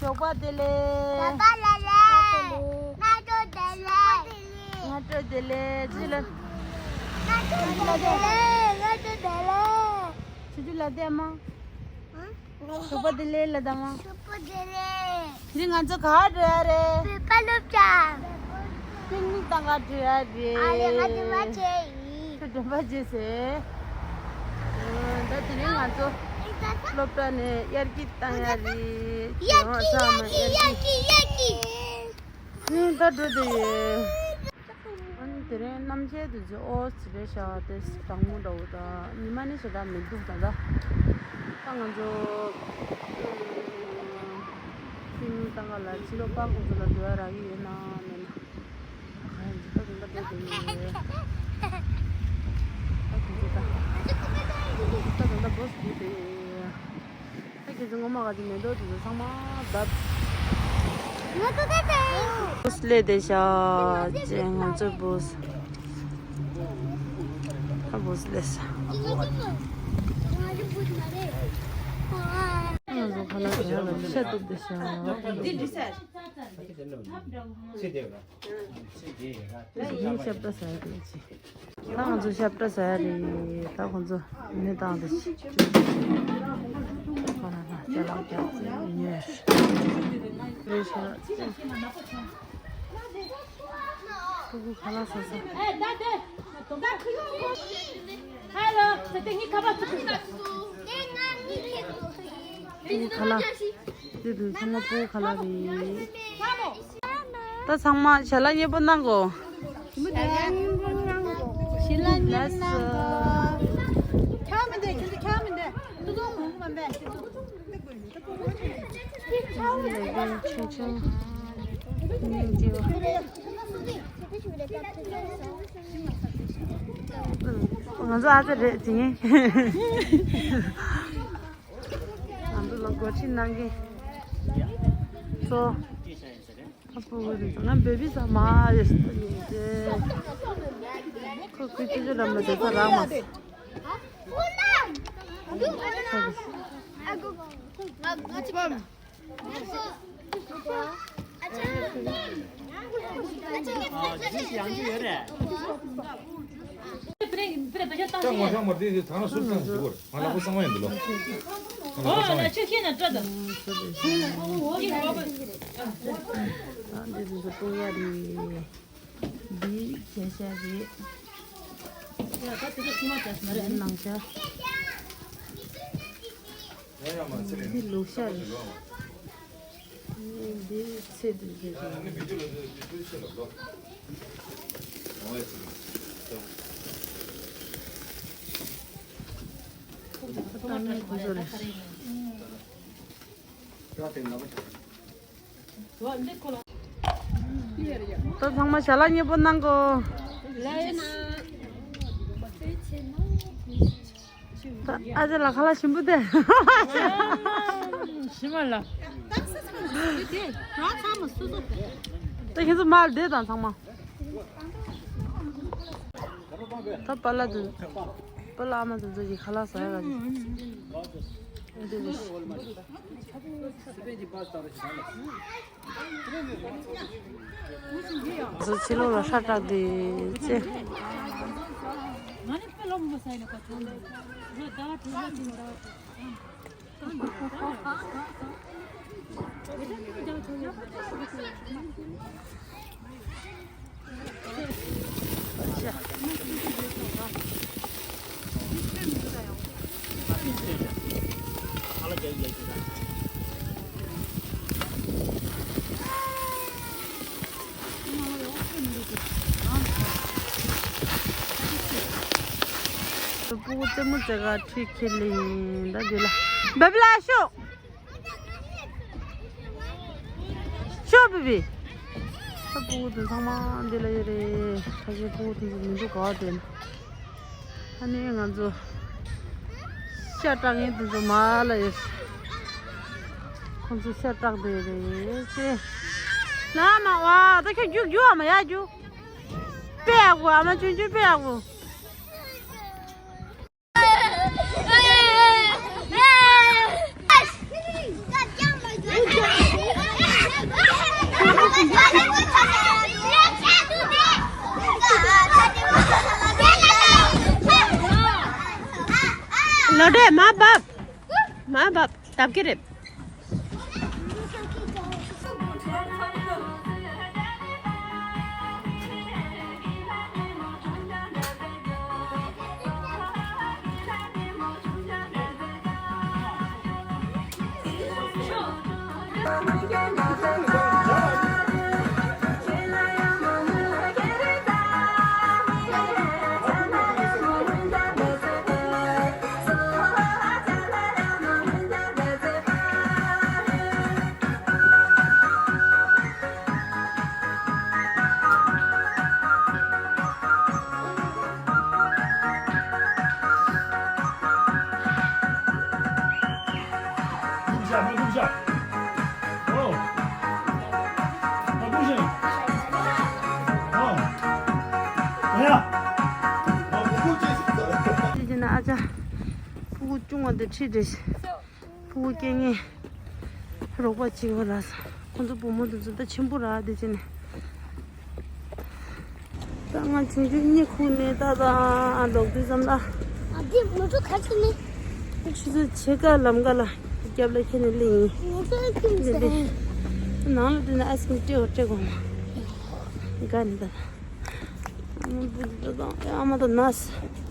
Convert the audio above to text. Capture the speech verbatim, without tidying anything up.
ཞོགས་པ་བདེ་ལེགས། ཞོགས་པ་བདེ་ལེགས། སྔ་དྲོ་བདེ་ལེགས། སྔ་དྲོ་བདེ་ལེགས། ཅི་ལ། སྔ་དྲོ་བདེ་ལེགས། སྔ་དྲོ་བདེ་ལེགས། ཆུ་ཆུ་ལ་བདེ་མོ། ཞོགས་པ་བདེ་ལེགས་ལ་དང་མོ། ཞོགས་པ་བདེ་ལེགས། དེ་རིང་ང་ཚོ་ག་པར་འགྲོ་ཡ་རེད། བོད་པ་སློབ་གྲྭ། པིག་ནིག་གཏོང་ག་འགྲོ་ཡ་རེད། ཨ་ལེ་ང་དྲན་པ་བརྗེད་ཡིན། ཁྱོད་དྲན་པ་བརྗེད་ཟེར། ཨ། ད་དེ་རིང་ང་ཚོ་སློབ་གྲྭ་ནས་དབྱར་སྐྱིད་བཏང་ཡ་རེད། དབྱར་སྐྱིད་དབྱར་སྐྱིད་དབྱར་སྐྱིད་དབྱར་སྐྱིད། ཨ་ནི་ད་འགྲོ་དེ་ཡོད། ཨ་ནི་དེ་རིང་གནམ་གཤིས་དེ་ཚོ་ཨོ་ཙི་རེད་ཤག་དེ་གྲང་མོ་འདྲ་བོ་དང་ཉི་མ་ནི་ཞེ་དྲག་མི་འདུག་ད་ལྟ། ད་ང་ཚོ་ཨ་ནི་ཏང་ག་ལ་ཕྱི་ལོགས་པ་ཁོང་ཚོ་ལ་འགྲོ་ཡ་རག་གི་ཡོད་ན་མེད་ན། ག་ཡང་འཇིགས་པ་དང་འདྲ་པོ་དེ་ཡོད། ད་ཁོང་ཚོ་ད་འཇིགས་པ་དང་འདྲ་པོ་ཞིག་དེ་ཡོད། ད་ཁྱེད་ཚོ་ངོ་མ་ག་ཚོད་མེ་ཏོག་དེ་ཚོ་ཚང་མ་བབས། ང་ཚོ་ད་ལྟ་བུ་སི་ལས་དེ་ཤ་ཅེ་ང་ཚོ་བུ་སི་ད་བུ་སི་ལས་ས། ང་ཚོ་ཁ་ལག་ཟ་ཡ་ལ་ཤ་གཏུབ་དེ་ཤ། ཡིན་ཤ་བཏབ་ཟ་ཡ་ལ་ཅི། ད་ང་ཚོ་ཞབས་བཀྲ་ཟ་ཡ་རེད། ད་ཁོང་ཚོ་ནི་བཏང་དེ་ཁོ་ན་ན་ཅ་ལག་རྒྱག་ཙེ་ཉོས། རེད་ཤག་ཙེ། ཕྲུ་གུ་ཁ་ལག་ཟ་ས། ཧེ་ད་དེ། ད་ཁུ་ཡོང་ཁོ། ཧེ་ལོ། ད་དེ་ངའི་ཁ་པར་ཚུགས་ཀྱི་ད། ཕྲུ་གུ་ཁ་ལག་དེ་དུས་ཚང་མ་ཕྲུ་གུ་ཁ་ལག་རེད། ད་ཚང་མ་ཞལ་ལག་མཉེས་པོ་གནང་གོ། ཞལ་ལག་མཉེས་པོ་གནང་གོ། ཁྱག་མི་འདུག་ཁྱོད་ཚོ་ཁྱག་མི་འདུག་ཏུ་ཏུ་མང་པོ་མ་འབད་ཏུ་ཏུ། ཆུང་ཆུང་སྙིང་རྗེ་བ། ང་ཚོ་ཨ་ཙི་རེད་དེ་ཡིན། ང་ཚོ་ལ་འགོ་ཁྲིད་གནང་མཁན་ཚོ། ཨ་ཕྲུ་གུ་རེད། ང་བེ་བི་ས་མ་རེད་ཟེར་ནས་ཏེ། ཁོ་ཁོའི་ཅོ་ཅོ་འགྲམ་ལ་བསྡད་ས་རག་མ་སོང་། ད་ངོ་ཤ་མ་བདེ་ཞིག་ཐང་ན་སུབ་ཀྱང་ཞུ་བར་ང་ལ་ཁོ་གསང་བ་ཡིན་འདུག་ལོ། ང་ལ་ཁོ་གསང་བ་ཡིན། ཨོ་ན་ཆུ་ཤེས་ན་སྤྲོད་དང་། ཨོ་ཡིན་རོ་བ། ད་འདི་ཚོ་སྤུ་ཡ་རེད། འདི་རྒྱ་ཤ་རེད། ཡ་ད་དེ་ཚོ་ཁྱི་མ་བྱས་མ་རེད། འདི་ནང་ཤ། འདི་ལུག་ཤ་རེད། འདི་ཚེ་འདི་ཚེ་རེད། ད་ཚང་མ་ཞལ་ལག་མཉེས་པོ་གནང་གོ། ད་ཨ་ཅེ་ལ་ཁ་ལག་ཞིམ་པོ་དེ། ཞིམ་མ་ལ། ད་ཁྱེད་ཚོ་མར་བསྡད་དང་ཚང་མ། ད་པཱ་ལགས་དེ། པཱ་ལགས་ཨ་མ་དེ་ཚོ་གི་ཁ་ལག་ཟ་ཡ་ག་ཚོད། ཚོ་ཕྱི་ལོགས་ལ་ཧྲ་ཏྲག་དེ་ཅེ། སྤུ་གུ་རྩེད་མོ་རྩེ་ག་ཁྲིད་ཁྱེར་ལེ་ཡིན་ད་འདི་ལ། བེ་བི་ལ་ཤོག་ཤོག་བེ་བི། ད་སྤུ་གུ་དེ་ཚང་མ་འདི་ལ་ཡོད་རེད། ཕ་གི་སྤུ་གུ་དེ་ཚོ་མི་འདུག་ག་བ་དེ་ན། ཨ་ནི་ང་ཚོ་ཤ་སྐྲག་མཁན་དེ་ཚོ་མར་ལ་ཡོད། ཁོང་ཚོ་ཤ་སྐྲག་བསྡད་རེད་ཅེ། ལ་མ་བ་ད་ཁྱོད་རྒྱུག་རྒྱུག་ཨ་མ་ཡ་རྒྱུག་པེ་ཡག་པོ་ཨ་མ་ཆུང་ཆུང་པེ་ཡག་པོ། ལོ་དྲེ་མ་བབ། མ་བབ། བབ་ཀྱི་རེད། དེ་བྱས་ན་ཨ་ཅག་ཕྲུ་གུ་ཆུང་བ་འདི་ཁྲིད་རེད། ཕྲུ་གུ་སྐྱེ་ངེས་རོགས་པ་བྱེད་དགོས་ར། ཁོང་ཚོ་བུ་མོ་དེ་ཚོ་ད་ཆེན་པོ་ར། དེ་བྱས་ནས་ད་ང་ཆུང་ཆུང་གཉིད་ཁུག་ནས་ད་ད་ལོག་དུས་ཙམ་ལ། ཨ་དེ་མོ་ཚོ་ག་ཚོད་ནི། ཆུ་ཚོད་ཕྱེད་ཀ་ལམ་ཀ་ལ་རྒྱབ་ལ་ཁྱེར་ནས་སླེབས་ཡིན། ངོ་ཚ་ཁྱིམ་ལེ་ལེ་ཟེར། ནང་ལ་བསྡད་ན་ཨའི་སི་ཀྲིམ་སྤྲད་དགོས་སྤྲད་དགོས་མ། དགའ་ནི་ད། ཨ་མ་བུ་དེ་ད་ཨ་མ་ད་ན་ས།